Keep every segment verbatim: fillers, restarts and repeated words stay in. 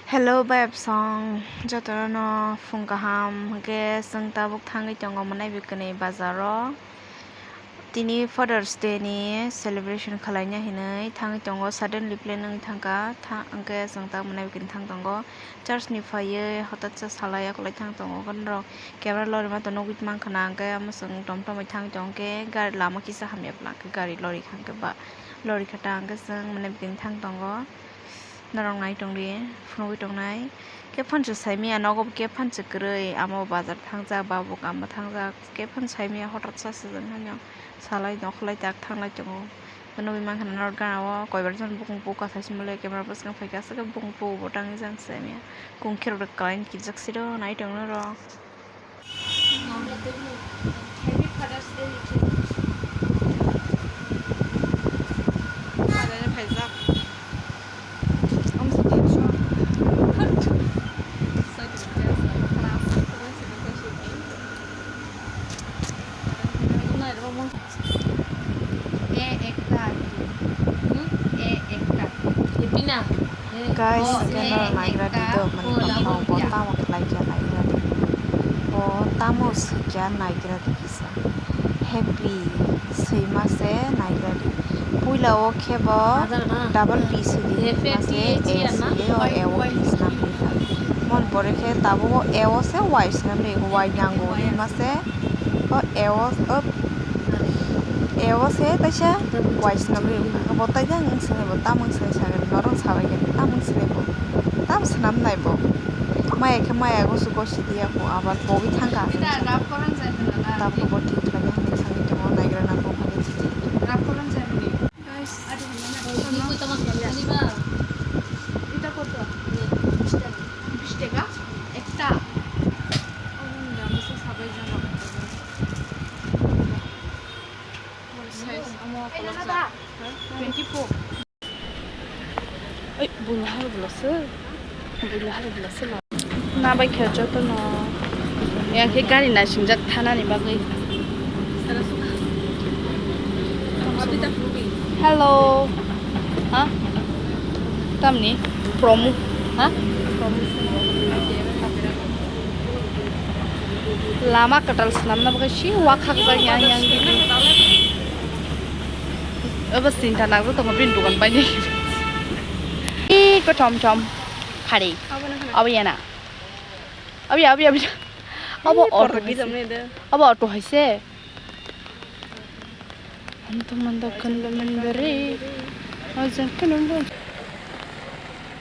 Hello, bayapsong, jotono phung kaham. Hwnkhe chwng tabuk thangwi tongo mwnai bwkwnwi bazaro. Tini Father's Day ni celebration khwlaina hinwi thangwi tongo, suddenly plan wngwi thangkha. Tha-, hwnkhe chwng tabuk mwnai bwkwnwi thang tongo. Church ni phaiwi hotatsa salai akolai thang tongo. Hwnkhe norok camera lorima to nugwi mankha na, hwnkhe omo chwng tom tom bai thangwi tongo. Hwnkhe gari lama kisa hamya bwla, hwnkhe gari lorikha, hwnkhe ba lorikha ta, hwnkhe chwng mwnai bwkwnwi thang tongo. Norok nai tongdi, phunugwi tongnai. Khe phano se saimanya nogo, khe phano se kwrwi, amo bazar thangjak, ba bo kamo thangjak, khe phano saimanya hotatsa swijak haino salai nokholai tak thanglai tongo. Nugwi mankha norok gana o koibar jon bukung po kathai simi le camera bwskango phaikha, aswk khe bukung po bo tangwi jang saimanya. Kung khe rok kwlai ni kijak siro nai tong norok. Happy Father's Day ni khe. Father ni phaijak. Amsa tension. Class. Guys, hwnkhe norok naigra di do, mani bwkhao bo tamo khlaikha naigra di. Bo tamo swikha naigra di kisa. Happy swima se naigra di. Puila o khe bo double P swidi, hima se A swidi, o A o P swnam rikha. Mon pore khe tabuk o A o se Y swnam ri, Y nango hima se o A o, o A o se kaisa Y swnam ri wngkha. Bo tai jang wng sini bo, tam wng sini sagan norok sabai khe tam wng sini bo, tam swnam nai bo. Maya khe maya gosu gosi diya bo, abar pogwi thangkha. Tabuk bo thik khlai khe thangwi tongo, naigra nango. Guys, এটা কত? বিশ টাকা। বিশ টাকা একটা। ও, আমি তো সবাই জানো। Size amo koloksa. Twenty four. Oi, buini hai bulo se. Buini hai bulo se. Na bai khe joto no. Ya khe gari naising jak thana ni bagwi. Hello. Ha? Tamni? Promo. Ha? Lama kwtal swnamna bagwi si uakhakjak yang yang gini. Obo sinta nangjakgo tongo bini dogan bainai. Ih, kothom thom. Khari. Abo yana. Abo ya, abo ya, abo ya. Abo auto hai se. Abo auto hai se. Anto manda kanda manda re. Aja kanda manda.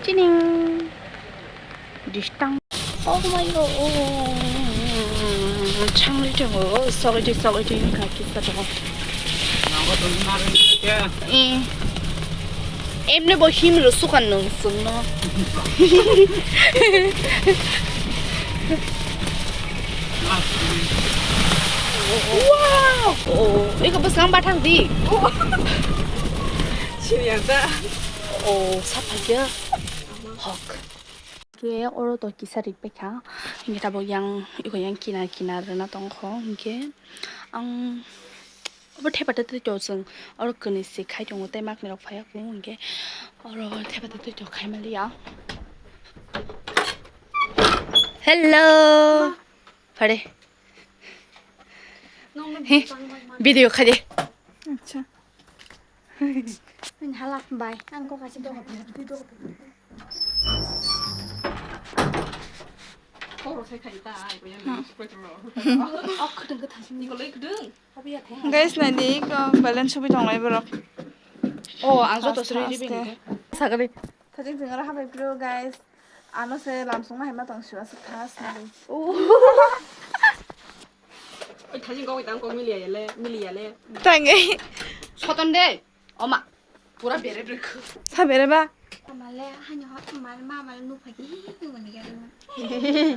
Chining. Distang. Oh my God. Changri chango. Sorry, sorry, kaki sa. Eh. Emne bo him ro sukan nung sung no. Wow. Oh, iko bwskang bathang di. Sini ada. Oh, sapa ya? Hok. Ke oro to kisa rik pekha. Hingke tabok yang, iko yang kinar kinar rwna tongkho. Hingke ang Obo thepate twi to chwng oro kwnwi se khai tongo tei maknwi rok phaiya kung hinkhe oro thepate twi to khai maliya. Hello. Phare. He, video khai de. Acha. Hala bai ang kok kaisa dogo. Koro sai khai ta ai ko yang. Ok khudung ka thang ni ko lek dun. Guys, naidi, ko balance subi tonglai borok. Oh, ang joto sri ribi. Sagri. Thajing jing ora habai pro, guys. Ano se lamsong ma hema tong siwa se khas naidi. Oi, thajing ko tang ko mili ya le, mili ya le. Tangai. Soton de. Oma. Pura bere bere khu. Sa bere ba? Male hanyo ha, male ma, male nu phagi.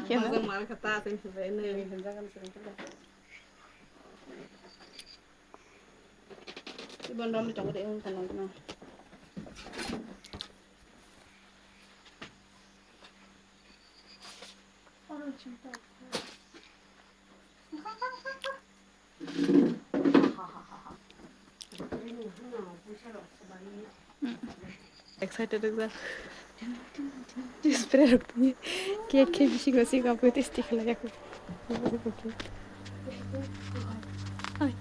Kena. Mal kata sen se ne. Ibon rom tongo de, ibon kanang kanang. Excited ekdam. Spray rok tini. Cake khe bisingo se kap khe testi khlai ya kho. Ai.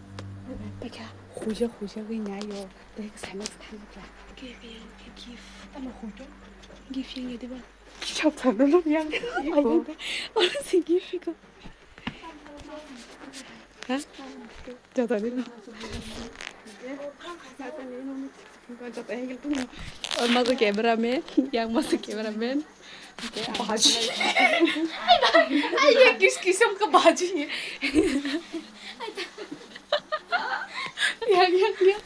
Paikha. Huja huja gwi nai yo. Tei khe saimang se thang kha. Gift yang khe gift. Ano huja. Gift yang ya diba. Chap thang no yang. Ai. Oro se gift ko. Ha? Joto ni no. Joto angle tu no. Oro masu cameraman, yang masu cameraman. Baji. Ai, ya kis kisam ka baji. Yang, yang, yang.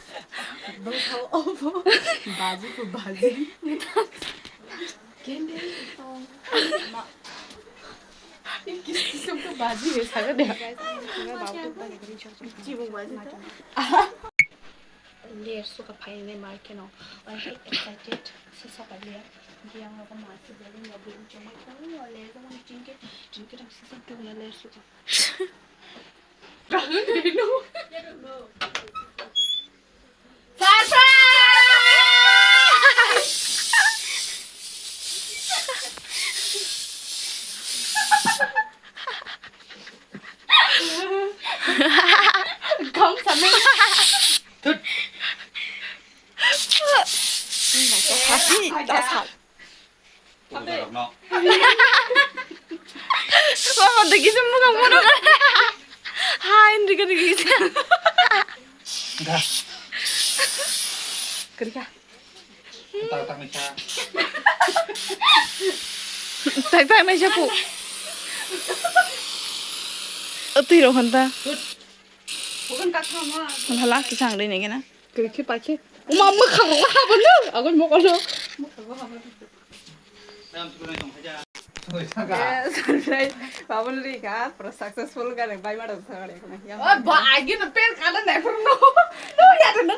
Baji ko baji. Kis kisam ka baji he saga de. Chibung baji ta. Ler suka phainai market no. Oihe excited. Sasa palia. Biang lo ko masi beli ya beli chomai ko. Ler ko mani chingke chingke dam sasa tu na ler suka. Kahun de no. Surprise! Gong sameng. Tut. Ini nak kasih, tak sal. Ujarokno. Mama degi se mukhang mono. Hai, degi degi se. Dah. Kerja. Tak tak ni sa. Tak tak ni sa pu. Atui ro khanta. Bukan kata mah. Hala kisang deh ni kena. Kiri kiri pakai. Uma mukhang lah bener. Aku mau kalau. Surprise. Babun ri ka, pro successful ka, bai ma dong sagare. Oh, ba, agi na pen ka na ne pro no. No ya no.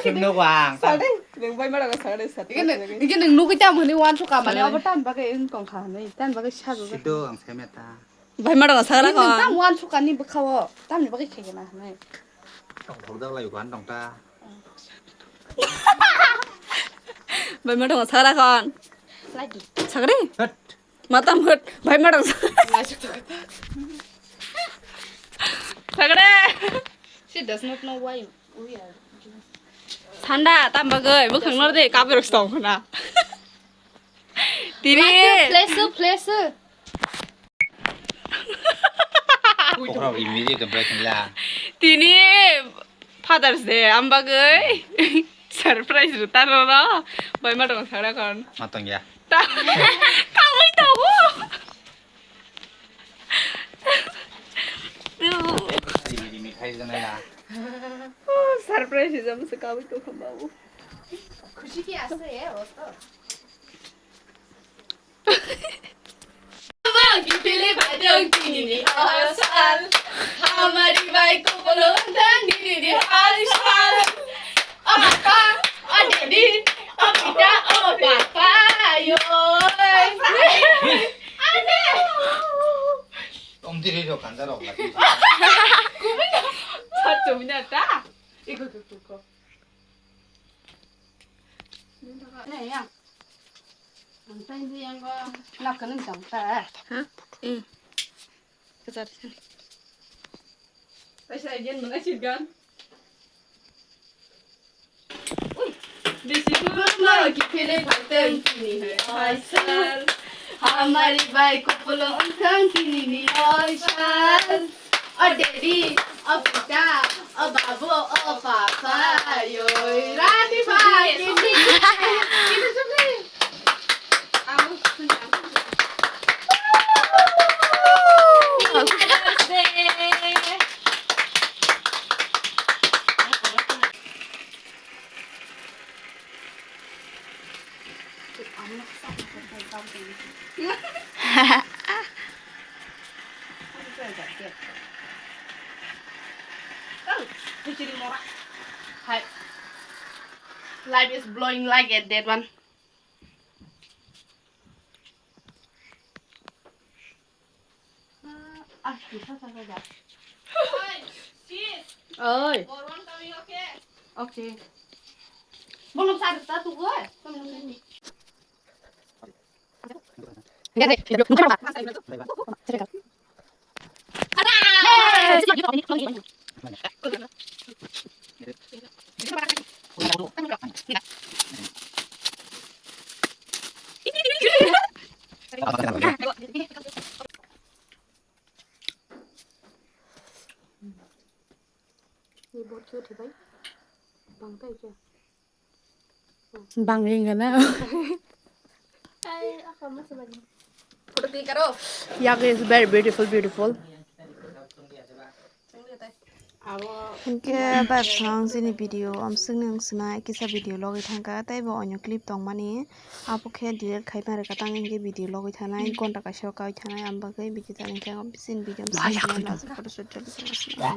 Sino wang. Sade, neng bai ma dong sagare sat. Ikan neng, ikan neng nukui tam hani wan su kamane. Sade. Apa tan bagai eng tong kha ne, tan bagai sadu. Sido ang semeta. Bai ma dong sagara ko. Tam wan su kani bukhawo. Tam ni bagai khege na ne. Tong thok jak lai ukan tong ta. Bai ma dong sagara kon. Lagi. Sagari? Hot. Matam hot. Bai ma dong sagari. Sagari. She does not know why we are. Sanda, tam bagai, mukhang nor de, kabe rok stong khuna. Tini. Please, please. Pokra immediate break la. Tini Father's Day, am bagwi surprise rwtaro ro. Bai ma tong sagra kon. Ma tong ya. Ta-, tangwi tongo. Rimi rimi khai jana ya. Oh, surprise jam se kawi to khamba. Khushi ki ase, eh, dosto. Bagi pilih padang kini ni asal. Hamari bai ko bolon dan diri di asal. Apa? Ada di. Apa kita? Apa papa? Yo. Ada. Om diri do kanda rok lagi. Kumina. Satu minata. Iko tutuko. Ne ya. Ang tang di yang ko. Nak kanang tang ta. Ha? Eh. Kejar. Paisa again mana sih gan? Ui. Bisi dulu lagi pilih paten kini hai paisa. Hamari bai ko polo ang kang kini ni paisa. O daddy, o pita, o babu, o papa, yo, rani bhai, kini, kini, kini, kini. Hi. Life is blowing like a dead one. Ah, kisa sa sa ja. Oi. Oi. Borwan kami oke. Oke. Bolom sa ta tu go. Kami oke. Ni bot khe uthi bai. Bang tai khe. Bang ring gana. Ai, apa masa bani? Photo click karo. Yak is very beautiful, beautiful. Hinkhe bai phang chini video amswkni wng swnai kisa video logwi thangkha tei bo onyo clip tongmani abo khe delete khaima rwkha tang hinkhe video logwi thanai gonta kaisa o kai thanai ang bagwi video tani khe chini video amswk swnai last photo shoot choli tongma swnai.